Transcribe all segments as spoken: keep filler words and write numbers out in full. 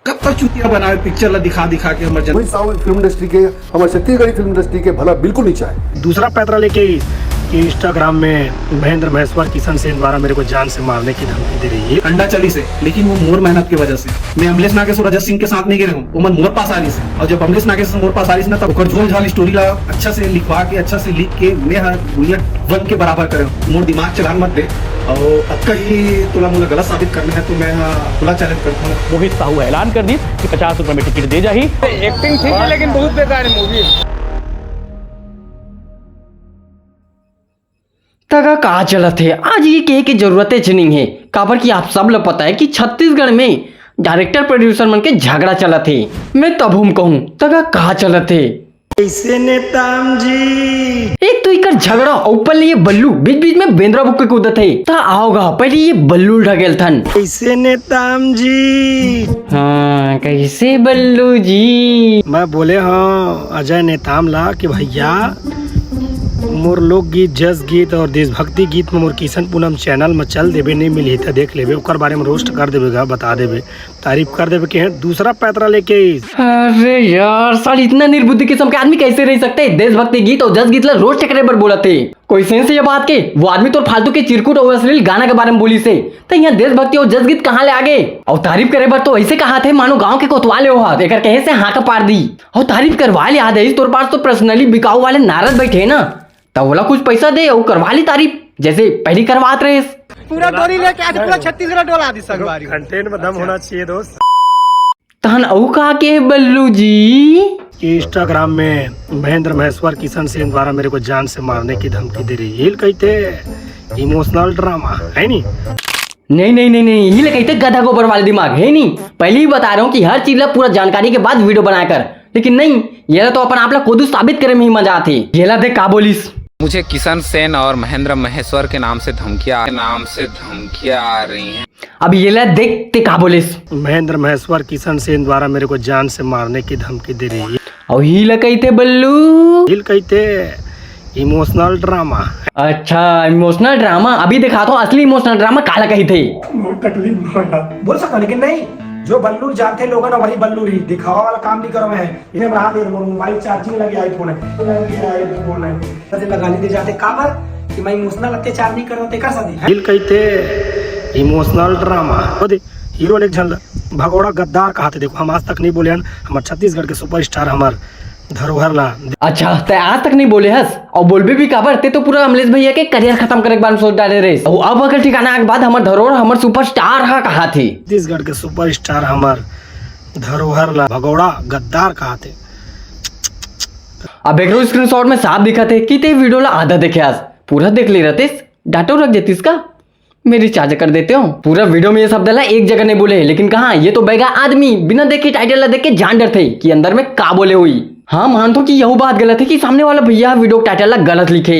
कब तक चुतिया बनावे पिक्चर ला दिखा दिखा के हमर जन। कोई साउथ फिल्म इंडस्ट्री के, हमर छत्तीसगढ़ी फिल्म इंडस्ट्री के भला बिल्कुल नहीं चाहे। दूसरा पैतरा लेके कि इंस्टाग्राम में महेंद्र महेश्वर किशन सेन द्वारा मेरे को जान से मारने की धमकी दे रही है। अंडा चली से, लेकिन वो मोर मेहनत की वजह से। मैं अमलेश नागेश और रजत सिंह के साथ नहीं गिरे हूँ, वो मन मोर पास आ रही से। और जब अमलेश नागेश मोर पास आ रही से ना, तब ओकर झोल झाल स्टोरी ला अच्छा से लिखवा के, अच्छा से लिख के मैं हर दुनिया वन के बराबर करे हूँ। मोर दिमाग चलान मत दे। और अतका ही तोला मोला गलत साबित करना है तो मैं हाँ खुला चैलेंज करता हूँ। मोहित साहू ह ऐलान कर दिस कि पचास रुपए में टिकट दे जाही। एक्टिंग ठीक है, लेकिन बहुत बेकार है मूवी। तगा का चलत हे? आज ये कहे के जरूरतेच नइ हे, काबर कि आप सब ल पता हे कि छत्तीसगढ़ में डायरेक्टर प्रोड्यूसर मन के झगड़ा चलत हे। मैं तभो म कहूँ, तगा का चलत हे? कैसे नेताम जी? एक तो इकर झगड़ा, ऊपर ले ये बल्लू बीच बीच में बेंदरा बुक के कूदत हे। त आओ गा, पहले ये बल्लू ल ढकेलथन। कैसे नेताम जी? हाँ, कैसे बल्लू जी? मैं बोले हूँ अजय नेताम ला कि भैया, मोर लोकगीत, जस गीत और देशभक्ति गीत में मोर किशन पूनम चैनल में चल देबे, नहीं मिलही त देख लेबे, ओकर बारे में रोस्ट कर देबे गा, बता देबे, तारीफ कर देबे के हैं दूसरा पैतरा लेके। अरे यार, साल इतना निर्बुद्धि किस्म के आदमी कैसे रह सकते हैं? देशभक्ति गीत और जस गीत ला रोस्ट करे बर बोलत हे। कोई सेंस हे ये बात के? वो आदमी तोर फालतू के चिरकुट और अश्लील गाना के बारे में बोलिस हे, त यहाँ देशभक्ति और जस गीत कहाँ ले आगे? और तारीफ करे बर तो ऐसे कहाथे मानो गांव के कोतवाल हे वो हा, एकर कहे से हाँका पार दी। और तारीफ करवा ले आदे, तोर पास तो पर्सनली बिकाऊ वाले नारद बैठे हे ना, त ओला कुछ पैसा दे और करवा ली तारीफ, जैसे पहली करवात रहेस। पूरा डोरी लेके आज पूरा छत्तीसगढ़ डोला दी संगवारी। कंटेंट में दम होना चाहिए दोस्त। तहन अउ का के बल्लू जी? कि इंस्टाग्राम में महेंद्र महेश्वर किशन सेन द्वारा मेरे को जान से मारने की धमकी दे रही है, ये कहते इमोशनल ड्रामा है नी? नहीं, नहीं, नहीं, नहीं, ये कहते गधा गोबर वाला दिमाग है नी। पहले ही बता रहा हूँ कि हर चीज ला पूरा जानकारी के बाद वीडियो बनाया कर, लेकिन नहीं, ये ला तो अपन आप ला खुद साबित करे में ही मजा आथे। ये ला देख का बोलिस। मुझे किशन सेन और महेंद्र महेश्वर के नाम से धमकियां, नाम से धमकियां आ रही हैं। अब ये ला देख ते का बोलिस। महेंद्र महेश्वर किशन सेन द्वारा मेरे को जान से मारने की धमकी दे रही है। और ही ला कहते बल्लू। ही ला कहते इमोशनल ड्रामा। अच्छा, इमोशनल ड्रामा। अभी दिखाता हूँ असली इमोशनल ड्रामा काला कहिथे। बहुत तकलीफ में पड़ा। बोल सकता हूँ, लेकिन नहीं, जो बल्लू जानते लोग ना, वही बल्लू रही। दिखावा वाला काम नहीं करो मैं। इन्हें बना दे, मोर मोबाइल चार्जिंग लगे, आईफोन है, लगे आईफोन है। ऐसे लगा लेते जाते काबर कि मैं इमोशनल अत्याचार नहीं करो, तेकर साथ ही। दिल कहते इमोशनल ड्रामा। वो दे, हीरो ने एक झन भगोड़ा गद्दार कहा थे। देखो, हम आज तक नहीं बोले हन, हमर छत्तीसगढ़ के सुपरस्टार, हमर धरोहर ला। अच्छा, ते आज तक नहीं बोले हस, और बोलबे भी काबर? ते तो पूरा अमलेश भैया के करियर खत्म करे के बारे में सोच डाले रहे। और अब अगर ठिकाना आए के बाद हमर धरोहर, हमर सुपरस्टार हा कहा थे। छत्तीसगढ़ के सुपरस्टार, हमर धरोहर ला भगोड़ा गद्दार कहा थे। अब एकरो स्क्रीनशॉट में साफ दिखत हे कि ते वीडियो ला आधा देखे हस, पूरा देख ले रहतेस, डांटो रख देतिस का? मैं रिचार्ज कर देते हो। पूरा वीडियो में ये शब्द ला एक जगह नहीं बोले हे, लेकिन कहा ये तो बैगा आदमी बिना देखे टाइटल ला देख के जान डरथे कि अंदर में का बोले हुई। हाँ, मानथो कि यहू बात गलत हे कि सामने वाला भैया वीडियो टाइटल ला गलत लिखे।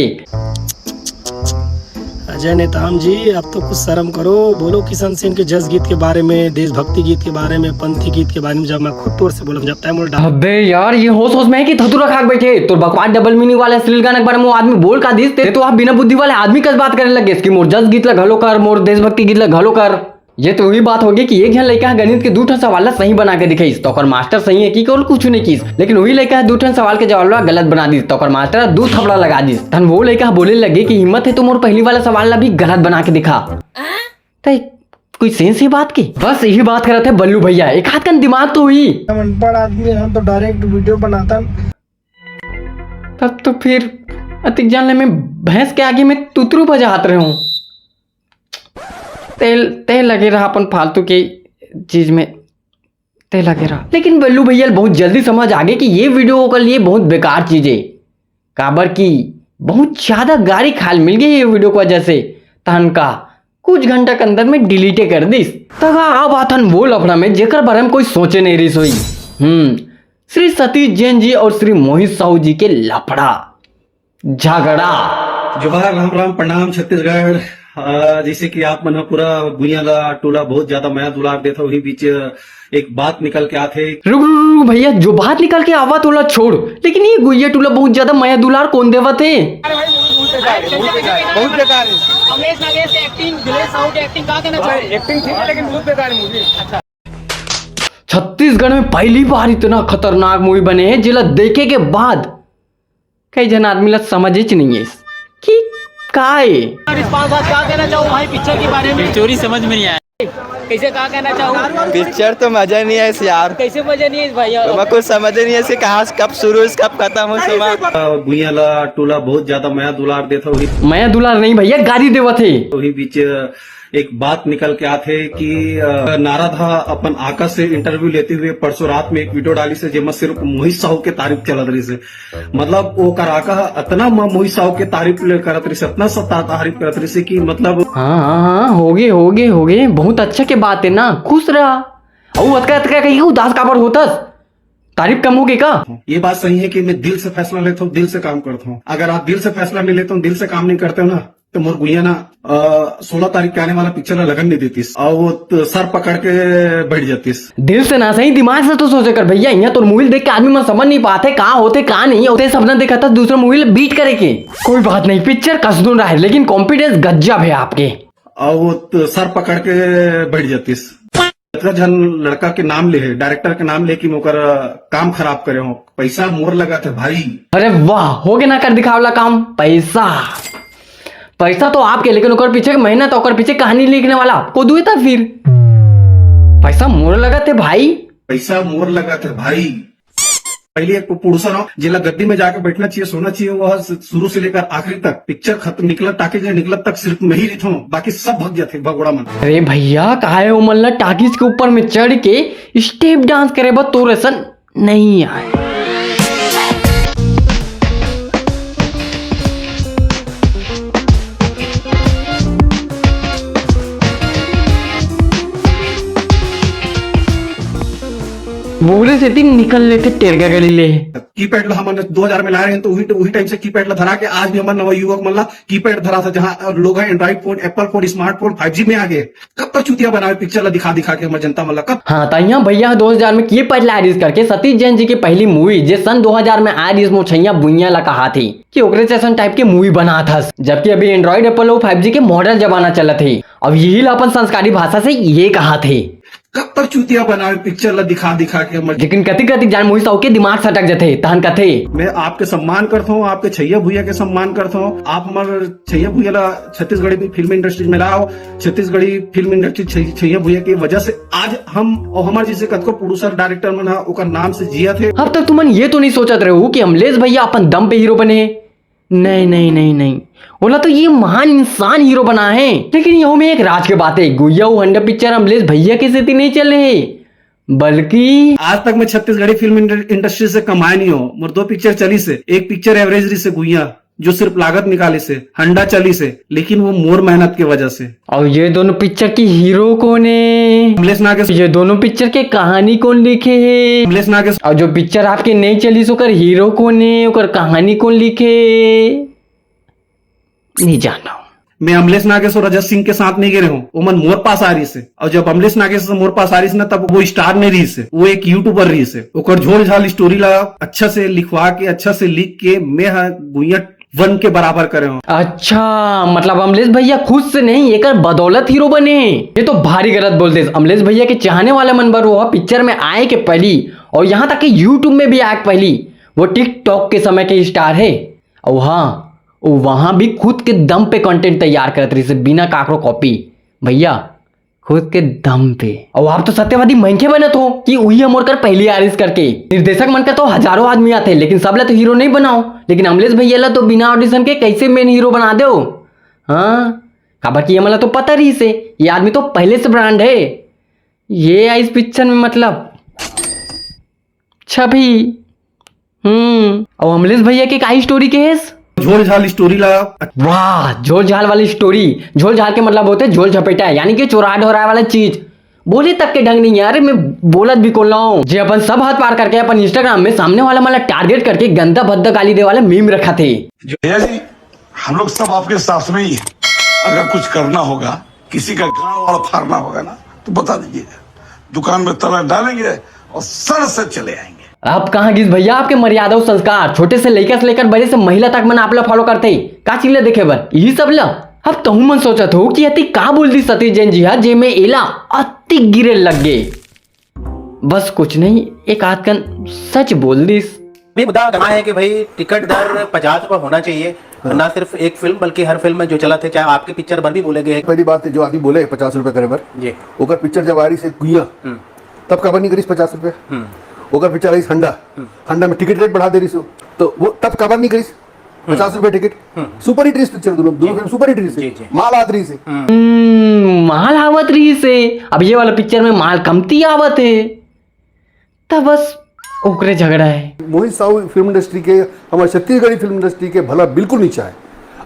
अजय नेताम जी, आप तो कुछ शर्म करो, बोलो किशन सेन के जस गीत के बारे में, देशभक्ति गीत के बारे में, पंथी गीत के बारे में, जब मैं खुद तोर से बोलम, जब तय मोल डा- अबे यार, ये होश होश में है कि धतूरा खा के बैठे? तोर बकवास डबल मीनिंग वाला अश्लील गाना के बारे में वो आदमी बोल का दिस, ते तो आप बिना बुद्धि वाले आदमी कस बात करे लग गेस कि मोर जस गीत ला घलो कर, मोर देशभक्ति गीत ला घलो कर। ये तो वही बात होगे कि एक झन लइका ह गणित के दू ठन सवाल ला सही बना के दिखाइस, त ओकर मास्टर सही है कि और कुछ नहीं किस, लेकिन वही लइका ह दू ठन सवाल के जवाब ला गलत बना दिस, त ओकर मास्टर ह दू थपड़ा लगा दिस। तहन वो लइका ह बोले लगे कि हिम्मत है तो मोर पहली वाला सवाल ला भी गलत बना के दिखा। त कोई सेंस है बात की? बस यही बात करत है बल्लू भैया, एक हाथ कन दिमाग तो हुई। हम अनपढ़ आदमी, हम तो डायरेक्ट वीडियो बनाता। तब तो फिर अतिक जान ले, मैं भैंस के आगे में तुतरू बजात रहे हूँ। तेल, तेल लगे रहा अपन फालतू के चीज में, तेल लगे रहा। लेकिन बल्लू भैया बहुत जल्दी समझ आ गए कि ये वीडियो ओकर लिए बहुत बेकार चीज है, काबर कि बहुत ज्यादा गारी खाल मिल गई ये वीडियो की वजह से। तहन का कुछ घंटा के अंदर में डिलीटे कर दिस। तगा अब आथन वो लफड़ा में जेकर बारे में कोई सोचे नहीं रही सोई। हम्म, श्री सतीश जैन जी और श्री मोहित साहू जी के लफड़ा, झगड़ा। जोहार, राम राम, प्रणाम छत्तीसगढ़। अ, जैसे कि आप मन ह पूरा गुइया ला टूला बहुत ज्यादा मया दुलार देत हो, वही बीच एक बात निकल के आथे। रुक, रुक, रुक भैया, जो बात निकल के आवा तोला छोड़, लेकिन ये गुइया टूला बहुत ज्यादा मया दुलार कौन देवत है? अरे भाई, बहुत बेकार है, बहुत बेकार है, बहुत बेकार है। अमलेश नागेश के एक्टिंग, दिलेश साहू के एक्टिंग, का कहना चाहिए? एक्टिंग ठीक है, लेकिन बहुत बेकार है मूवी। अच्छा। छत्तीसगढ़ में पहली बार इतना खतरनाक मूवी बने हे, जेला देखे के बाद कई झन आदमी ला समझ च नहीं आइस कि का ए। इस पाँच साल क्या कहना चाहूँ भाई पिक्चर के बारे में? चोरी समझ में नहीं आया। कैसे क्या कहना चाहूँ? पिक्चर तो मजा नहीं है यार। कैसे मजा नहीं है इस भाई? मैं कुछ समझ नहीं है कहाँ, कब शुरू हो, कब खत्म हो समा। गुइया ला टोला बहुत ज्यादा मया दुलार देता। वही मया दुलार नहीं भैया, गारी देवत हे। वही बीच एक बात निकल के आथे कि अ, नारद हा अपन आका से इंटरव्यू लेते हुए परसों रात में एक वीडियो डालिस हे, जेमा सिर्फ मोहित साहू के तारीफ चलत रहिस हे। मतलब वो कराका हा अतना म- मोहित साहू के तारीफ ले करत रहिस हे, अतना सता तारीफ करत रहिस हे कि मतलब हाँ हाँ हाँ, होगे होगे होगे, बहुत अच्छा के बात हे ना, खुश रहा। अउ अतका अतका कही उदास काबर होतस? तारीफ कम होगे का? ये बात सही है कि मैं दिल से फैसला लेता हूँ, दिल से काम करता हूँ। अगर आप दिल से फैसला नहीं लेते हो, दिल से काम नहीं करते हो ना, तो मोर गुइया ना सोलह तारीख के आने वाला पिक्चर ला लगन नहीं देतीस और वो तो सर पकड़ के बैठ जातीस। दिल से ना सही, दिमाग से तो सोचे कर भैया। यहाँ तो मूवी देख के आदमी मन समझ नहीं पाते का होते का नहीं होते, सपना देखा था दूसरा मूवी बीट करे के। कोई बात नहीं, पिक्चर कसदुन रहा है लेकिन कॉन्फिडेंस गजब है आपके। और वो तो सर पकड़ के बैठ जातीस। इतना झन लड़का के नाम ले है, डायरेक्टर के नाम ले कि मैं ओकर काम खराब करे हूँ। पैसा मोर लगा थे भाई। अरे वाह, हो गया ना कर दिखावला काम। पैसा, पैसा तो आपके, लेकिन ओकर पीछे के मेहनत, ओकर पीछे कहानी लिखने वाला को दुए था फिर। पैसा मोर लगा थे भाई। पैसा मोर लगा थे भाई। पहले एक प्रोड्यूसर हो, जेला गद्दी में जाके बैठना चाहिए, सोना चाहिए, वह शुरू से लेकर आखिरी तक पिक्चर खत्म निकलत, टाकीज ले निकलत तक सिर्फ मैं ही रहता हूँ, बाकी सब भग जाते भगोड़ा मन। अरे भैया, काहे ओ मन ला टाकीज के ऊपर में चढ़ के स्टेप डांस करे बर तोर असन नहीं आए। बोले से दिन निकल लेते टेरगा गली ले। कीपैड ला हमन दो हजार में लाए रहे तो वही वही टाइम से कीपैड ला धरा के आज भी हमन नवा युवक मन ला कीपैड धरा था, जहाँ लोग हैं Android phone, Apple phone, smartphone, five G में आ गए। कब तक चूतिया बनावे पिक्चर ला दिखा दिखा के हमर जनता मन ला कब? हाँ, त यहाँ भैया दो हजार में कीपैड ला रिलीज करके सतीश जैन जी के पहली मूवी जे सन दो हजार में आ रिलीज मोछैया बुइया ला कहा थे कि ओकरे जैसन टाइप के मूवी बना था, जबकि अभी एंड्रॉइड एप्पल और फाइव जी के मॉडर्न जमाना चलत है। अब यही ला अपन संस्कारी भाषा से ये कहा थे। कब तक चूतिया बनावे पिक्चर ला दिखा दिखा के हमर। लेकिन कतिक कतिक जान मोहित साहू के दिमाग सटक जथे, तहन कथे। मैं आपके सम्मान करता हूँ, आपके छैया भुइया के सम्मान करता हूँ। आप हमारे छैया भुइया ला छत्तीसगढ़ी भी फिल्म इंडस्ट्री में लाओ। छत्तीसगढ़ी फिल्म इंडस्ट्री छै-, छैया भुइया की वजह से आज हम और हमारे जैसे कतको प्रोड्यूसर डायरेक्टर मन हा ओकर नाम से जिया थे। अब तक तुमन ये तो नहीं सोचत रहे हो कि अमलेश भैया अपन दम पे हीरो बने हैं। नहीं नहीं नहीं नहीं, ओला तो ये महान इंसान हीरो बना है। लेकिन यहू में एक राज के बात है, गुइया वो हंडा पिक्चर अमलेश भैया के सेती नहीं चले है, बल्कि आज तक मैं छत्तीसगढ़ी फिल्म इंड-, इंडस्ट्री से कमाए नहीं हो। मोर दो पिक्चर चली से, एक पिक्चर एवरेज रही से गुइया, जो सिर्फ लागत निकाली से, हंडा चली से, लेकिन वो मोर मेहनत की वजह से। और ये दोनों पिक्चर की हीरो कौन है? अमलेश नागेश। ये दोनों पिक्चर के कहानी कौन लिखे है? अमलेश नागेश। और जो पिक्चर आपके नहीं चली से ओकर हीरो कौन है, ओकर कहानी कौन लिखे है? नहीं जानो। मैं अमलेश नागेश और रजत सिंह के साथ नहीं गिरे हूँ, वो मन मोर पास आ रही से। और जब अमलेश नागेश से मोर पास आ रही से ना, तब वो स्टार नहीं रही से, वो एक यूट्यूबर रही से। ओकर झोल झाल स्टोरी ला अच्छा से लिखवा के, अच्छा से लिख के मैं हा गुइया वन के बराबर करे हूँ। अच्छा, मतलब अमलेश भैया खुद से नहीं, एकर बदौलत हीरो बने। ये तो भारी गलत बोल दे। अमलेश भैया के चाहने वाले मन बर वो पिक्चर में आए के पहली और यहाँ तक कि यूट्यूब में भी आए के पहली वो टिकटॉक के समय के स्टार है। और हाँ, वो वहाँ भी खुद के दम पे कंटेंट तैयार करत रही से, बिना काकरो कॉपी। भैया, खुद के दम पे। और आप तो सत्यवादी मनखे बनत हो कि उही हमर कर पहली आरिस करके। निर्देशक मन कर तो हजारों आदमी आथे, लेकिन सब ला तो हीरो नहीं बनाओ। लेकिन अमलेश भैया ला तो बिना ऑडिशन के कैसे मेन हीरो बना दो? हाँ, काबर कि ये मला तो पता रही से, ये आदमी तो पहले से ब्रांड है। ये आइस पिक्चर में मतलब छवि। हम्म, और अमलेश भैया के का स्टोरी के हेस? झोल झाल स्टोरी ला। वाह, झोल झाल वाली स्टोरी। झोल झाल के मतलब होते झोल झपेटा, यानी कि चोरा ढोरा वाला चीज। बोले तक के ढंग नहीं है। अरे मैं बोलत भी कौन लाऊं? जे अपन सब हद पार करके अपन इंस्टाग्राम में सामने वाला मला टारगेट करके गंदा भद्दा गाली दे वाला मीम रखा थे। भैया जी, हम लोग सब आपके साथ में ही हैं। अगर कुछ करना होगा, किसी का गांड वाड़ फाड़ना होगा ना, तो बता दीजिएगा। दुकान में ताला डालेंगे और सर से चले आएंगे। अब कहाँ गिस भैया आपके मर्यादा और संस्कार? छोटे से लइका से लेकर बड़े से महिला तक मन आप ला फॉलो करते, का चीज ला देखे बर? यही सब ला। अब तहु मन सोचत हो कि अति का बोल दी सतीश जैन जी हा, जे में एला अति गिरे लग गे। बस कुछ नहीं, एक आध कन सच बोल दिस। अभी मुद्दा गरमा है कि भाई, टिकट दर पचास रुपए होना चाहिए, हाँ। ना सिर्फ एक फिल्म बल्कि हर फिल्म में जो चलत हे, चाहे आपके पिक्चर बर भी बोले गए। पहली बात, जो आदमी बोले पचास रुपए करे बर, जी। ओकर पिक्चर जब आ रहिस हे गुइया, हम्म। तब काबर नहीं करिस पचास रुपए? हम्म। ओकर पिक्चर आइस हंडा, हम्म। हंडा में टिकट रेट बढ़ा दे रहिस हो, तो वो तब काबर नहीं करिस? हम्म। पचास रुपए टिकट। हम्म। सुपर हिट रहिस पिक्चर, दोनों, दोनों जी। फिल्म सुपर हिट रहिस हे। जी, जी। माल आत रहिस हे। हम्म। हम्म, माल आवत रहिस हे। अब ये वाला पिक्चर में माल कमती आवत हे, तब बस ओकरे झगड़ा हे। मोहित साहू फिल्म इंडस्ट्री के, हमर छत्तीसगढ़ी फिल्म इंडस्ट्री के भला बिल्कुल नहीं चाहे।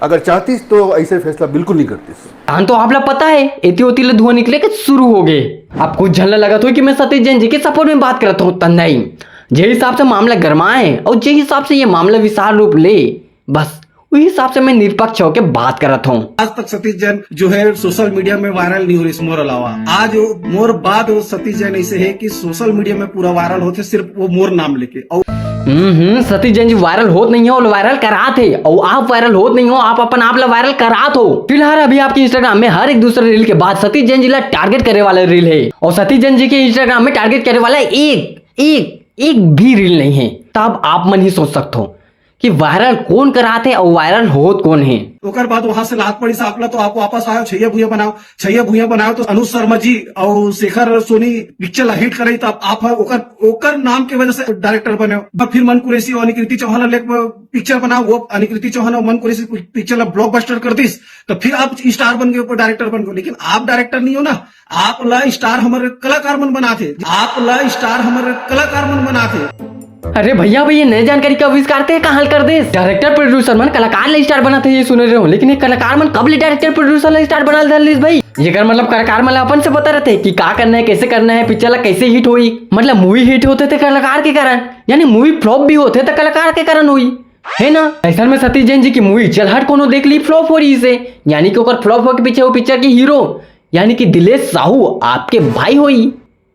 अगर चाहतीस तो ऐसे फैसला बिल्कुल नहीं करतीस। तान तो आप ला पता हे, एती ओती ले धुआं निकले के शुरू हो गए। अब कुछ झन ला लगत हो कि मैं सतीश जैन जी के सपोर्ट में बात करत हूँ, त नहीं। जे हिसाब से मामला गरमाए हे और जे हिसाब से ये मामला विशाल रूप ले, बस वही हिसाब से मैं निष्पक्ष होके बात करत हूँ। आज तक सतीश जैन जो है सोशल मीडिया में वायरल नहीं हो रहिस मोर अलावा। आज वो मोर बाद वो सतीश जैन ऐसे है कि सोशल मीडिया में पूरा वायरल होते, सिर्फ वो मोर नाम लेके। और हम्म, हम्म, सतीश जैन जी वायरल होत नहीं हो, वायरल करात हे। और आप वायरल होत नहीं हो, आप अपन आप ला वायरल करात हो। फिलहाल अभी आपके इंस्टाग्राम में हर एक दूसरे रील के बाद सतीश जैन जी ला टारगेट करे वाला रील हे, और सतीश जैन जी के इंस्टाग्राम में टारगेट करे वाला एक, एक, एक भी रील नहीं हे। तब आप मन ही सोच सकते हो कि वायरल कौन करात हे और वायरल होत कौन हे। ओकर बाद वहां से लात पड़ी साफ ला, तो आप वापस आयो, छैया भुइया बनाओ, छैया भुइया बनाओ, तो अनुज शर्मा जी और शेखर सोनी पिक्चर ला हिट कराई, तो आप, आप ओकर, ओकर नाम के वजह से डायरेक्टर बने हो। फिर मन कुरैशी और अनिकृति चौहान ला लेके पिक्चर बनाओ, वो अनिकृति चौहान और मन कुरैशी पिक्चर ला ब्लॉकबस्टर कर दिस, तो फिर आप स्टार बन गए, डायरेक्टर बन गए, लेकिन आप डायरेक्टर नहीं हो ना, आप ला स्टार हमर कलाकार मन बनाथे, आप ला स्टार हमर कलाकार मन बनाथे। अरे भैया, भैया, नए जानकारी का आविष्कार ते कहाँ हल कर देस? डायरेक्टर प्रोड्यूसर मन कलाकार ला स्टार बनाथे, ये सुने रहे हो, लेकिन ये कलाकार मन कब ले डायरेक्टर प्रोड्यूसर ला स्टार बना डालिस भाई? जेकर मतलब कलाकार मन ला अपन से पता रहते कि का करना है, कैसे करना है, पिक्चर ला कैसे हिट होई। मतलब मूवी हिट होते थे कलाकार के कारण, यानी मूवी फ्लॉप भी होते तो कलाकार के कारण हुई, है ना? ऐसा में सतीश जैन जी की मूवी चल हट कोनो देख ली फ्लॉप हो रहिस हे, यानी कि ओकर फ्लॉप होए के पीछे वो पिक्चर के हीरो यानी कि दिलेश साहू आपके भाई होई,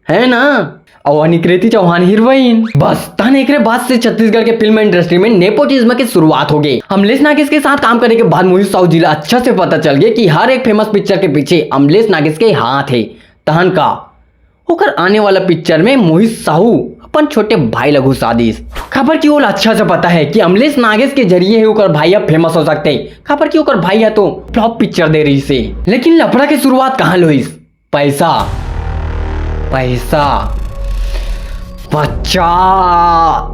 है ना? और अनिकृति चौहान हीरोइन। बस तहन एकरे बाद से छत्तीसगढ़ के फिल्म इंडस्ट्री में नेपोटिज्म की शुरुआत हो गई। अमलेश नागेश के साथ काम करे के बाद मोहित साहू जी ला अच्छा से पता चल गया कि हर एक फेमस पिक्चर के पीछे अमलेश नागेश के हाथ है। तहन का ओकर आने वाला पिक्चर में मोहित साहू अपन छोटे भाई ला घुसा दिस। काबर कि ओला अच्छा से पता है कि अमलेश नागेश के जरिए ही ओकर भाई अब फेमस हो सकते, काबर कि ओकर भाई ह तो फ्लॉप पिक्चर दे रहिस हे। लेकिन लफड़ा के शुरुआत कहाँ ले होइस? पैसा, पैसा, पचास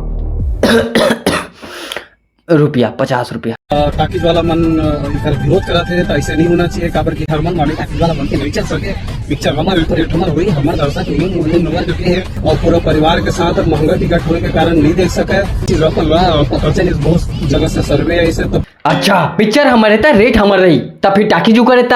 रुपया, पचास रुपया। अ, टाकीज वाला मन, अ, एकर विरोध करत हे, त ऐसे नहीं होना चाहिए, काबर कि हर मन माने टाकीज वाला मन के नहीं चल सके। पिक्चर हमर ऊपर हिट हमर होई, हमर दर्शक यूं उन्हें नंबर देते हैं और पूरा परिवार के साथ महंगा टिकट होने के कारण नहीं देख सके। चीज अपन ला, अपन चैनल बहुत जगह से सर्वे है इसे तो। अच्छा, पिक्चर हमर है त रेट हमर रही, त फिर टाकीज ऊपर है त?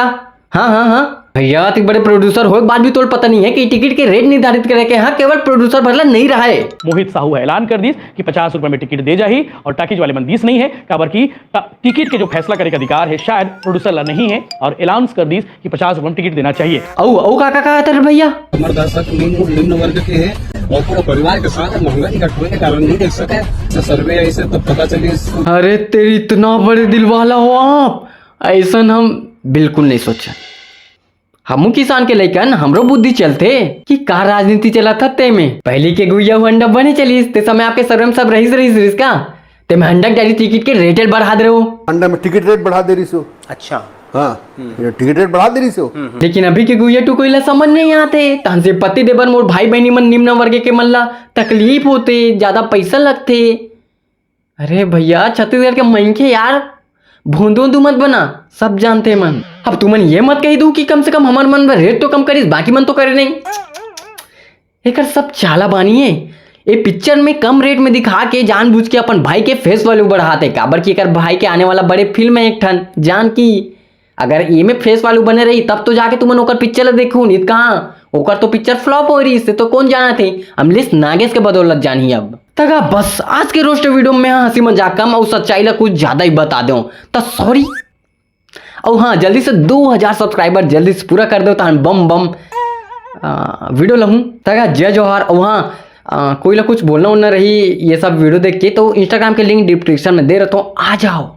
हाँ, हाँ, हाँ। भैया, तू बड़े प्रोड्यूसर होए के बाद भी तोल पता नहीं है कि टिकट के रेट निर्धारित करे के हाँ केवल प्रोड्यूसर भर ला नहीं रहा है। मोहित साहू ह ऐलान कर दिस कि पचास रुपए में टिकट दे जाही और टाकीज वाले मन दिस नहीं है, काबर कि टा-, टिकट के जो फैसला करे के अधिकार है शायद प्रोड्यूसर ला नहीं है और अनाउंस कर दिस कि पचास रुपए में टिकट देना चाहिए। अउ, अउ का, का, का कहत रहे भैया? हमर दर्शक निम्न, निम्न वर्ग के हैं और पूरा परिवार के साथ महंगा टिकट होने के कारण नहीं देख सके। तो सर्वे ऐसे तो पता चलिस। अरे तेरी, इतना बड़े दिल वाला हो आप, ऐसन हम बिल्कुल नहीं सोचा। हमू किसान के लइकन, हमरो बुद्धि चलथे कि का राजनीति चलत हे तेमे। पहली के गुइया हंडा बने चलिस, ते समय आपके सर्वे में सब रहिस, रहिस, रहिस का? तेमे हंडा के डाली टिकट के रेट बढ़ा दे रहो। हंडा में टिकट रेट बढ़ा दे रहिस हो। अच्छा। हाँ, हम्म। ये टिकट रेट बढ़ा दे रहिस हो। हम्म, हम्म। लेकिन अभी के गुइया टुकुई ला समझ नहीं आते। तहन से पति देबर मोर भाई बहनी मन निम्न वर्ग के मन ला तकलीफ होते, ज्यादा पैसा लगते। अरे भैया, छत्तीसगढ़ के मनखे यार, भोंदू-ओंदू मत बना, सब जानथे मन। अब तुमन ये मत कही दू कि कम से कम हमर मन बर रेट तो कम करिस, बाकी मन तो करे नहीं। एकर सब चाला बानी है। ए पिक्चर में कम रेट में दिखा के जानबूझ के अपन भाई के फेस वैल्यू बढ़ात हे, काबर कि एकर भाई के आने वाला बड़े फिल्म है एक ठन, जान की। अगर एमे फेस वैल्यू बने रही, तब तो जाके तुमन ओकर पिक्चर ला देखहू, नहीं त कहाँ? ओकर तो पिक्चर फ्लॉप हो रहिस हे, तो कौन जानत हे? अमलेश नागेश के बदौलत जानही अब। त गा बस आज के रोस्ट वीडियो में हंसी मजाक कम अउ सच्चाई ला कुछ ज्यादा ही बता देंव, त सॉरी। अउ हाँ, जल्दी से दो हजार सब्सक्राइबर जल्दी से पूरा कर देव, तहन बम बम, आ, वीडियो लहूँ। त गा जय जोहार। अउ हाँ, आ, कोई ला कुछ बोलना उलना रही ये सब वीडियो देख के, तो Instagram के लिंक डिस्क्रिप्शन में दे रहत हूँ, आ जाओ।